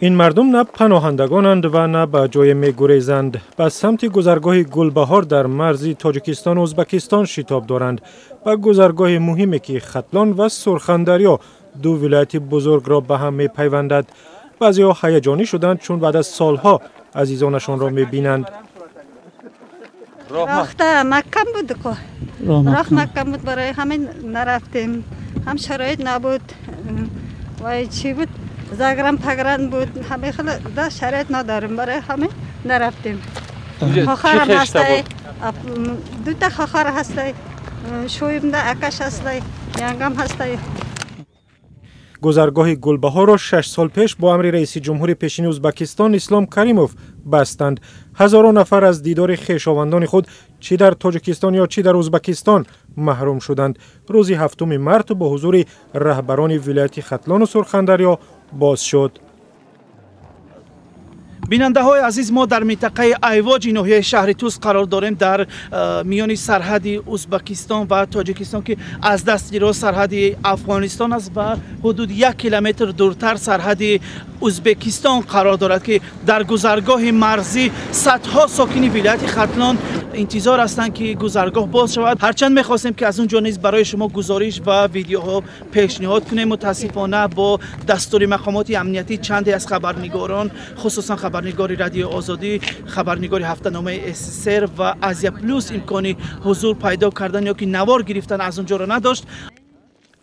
Ин мардум на паноҳандагонанд ва на ба ҷое мегурезанд. Ба самти гузаргоҳи Гулбаҳор дар марзи Тоҷикистону Ӯзбекистон шитоб доранд. Ба гузаргоҳи муҳиме, ки Хатлон ва Сурхандарё, ду вилояти бузургро ба ҳам мепайвандад. Баъзеҳо ҳаяҷонӣ шуданд, чун баъд аз солҳо азизонашонро мебинанд. Рохта маҳкам буд, роҳ маҳкам буд, барои ҳамин нарафтем. Ҳам шароит набуд, вай чӣ буд, загран пагран буд, ҳамин хел да шароит надорем, барои ҳамин нарафтем. Хохарам ҳастай, дута хохар ҳастай, шӯимда акаш ҳастай, янгам ҳастай. Гузаргоҳи Гулбаҳорро 6 сол пеш бо амри раиси ҷумҳури пешини Ӯзбекистон Ислом Каримов бастанд. Ҳазорон нафар аз дидори хешовандони худ, чӣ дар Тоҷикистон ё чӣ дар Ӯзбекистон, маҳрум шуданд. Рӯзи 7 март бо ҳузури раҳбарони вилояти Хатлону Сурхандарё боз шуд. Бинандаҳои азиз, мо дар минтақаи Айвоҷи ноҳияи шаҳри Тус қарор дорем, дар миёни сарҳади Ӯзбекистон ва Тоҷикистон, ки аз дасти рост сарҳади Афғонистон аст ва ҳудуди 1 километр дуртар сарҳади Ӯзбекистон қарор дорад, ки дар гузаргоҳи марзӣ садҳо сокини вилояти Хатлон интизор ҳастанд, ки гузаргоҳ боз шавад. Ҳарчанд мехостем, ки аз он ҷо низ барои шумо гузориш ва видеоҳо пешниҳод кунем, мутаассифона, бо дастури мақомоти амниятӣ чанде аз хабарнигорон, хусусан хабарнигори Радиои Озодӣ, хабарнигори ҳафтаномаи СССР ва Азия Плюс, имкони ҳузур пайдо кардан ё ки навор гирифтан аз он ҷоро надошт.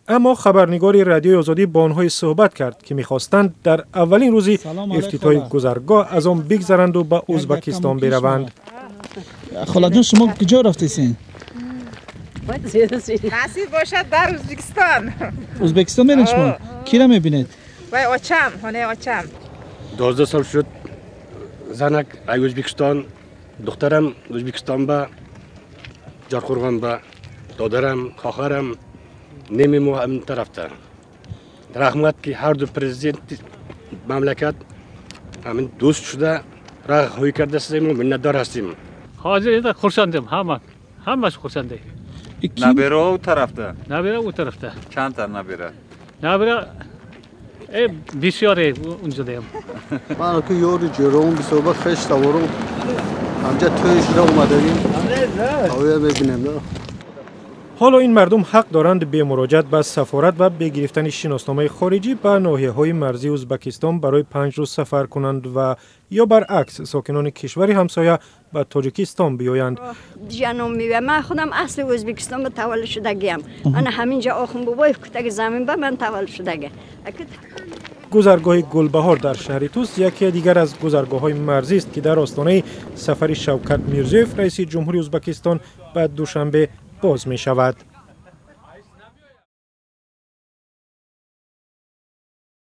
Аммо хабарнигори Радиои Озодӣ бо онҳое суҳбат кард, ки мехостанд дар аввалин рӯзи ифтитоҳи гузаргоҳ аз он бигзаранду ба Ӯзбекистон бираванд. Холаҷон, шумо куҷо рафтесен? Насиб бошад, дар Ӯзбекистон. Ӯзбекистон мерен шумо? Кира мебинед? Вай, очам, хонаи очам. 12 сол шуд, занак ай Ӯзбекистон, духтарам Ӯзбекистон ба Ҷорқӯрғон ба, додарам, хохарам, неми мо ҳамин тарафта. Раҳмат, ки ҳарду президенти мамлакат ҳамин дӯст шуда роҳ ҳой кардасем, мо миннатдор ҳастем. Ҳозир endi xursandим, hamma, hammasi xursand. Nabira u tarafda? Nabira u tarafda. Чандта набира? Nabira бисёре унҷода ҳам. Ман ку ёри ҷӯрон бисёр, хеш таворум ҳамҷа тӯй шуда омадагим, оя мебинем. Ҳоло ин мардум ҳақ доранд бе муроҷиат ба сафорат ва бе гирифтани шиносномаи хориҷӣ ба ноҳияҳои марзии Ӯзбекистон барои 5 рӯз сафар кунанд ва ё баръакс, сокинони кишвари ҳамсоя ба Тоҷикистон биёянд. Ҷаном мева, ман худам асли Ӯзбекистон ба таваллуд шудагиам. Ана ҳаминҷа Охун Бобоев кутаги замин ба ман таваллуд шудаги. Гузаргоҳи Гулбаҳор дар шаҳри Тус яке дигар аз гузаргоҳҳои марзист, ки дар остонаи сафари Шавкат Мирзиёев, раиси ҷумҳури Ӯзбекистон, ба Душанбе боз мешавад.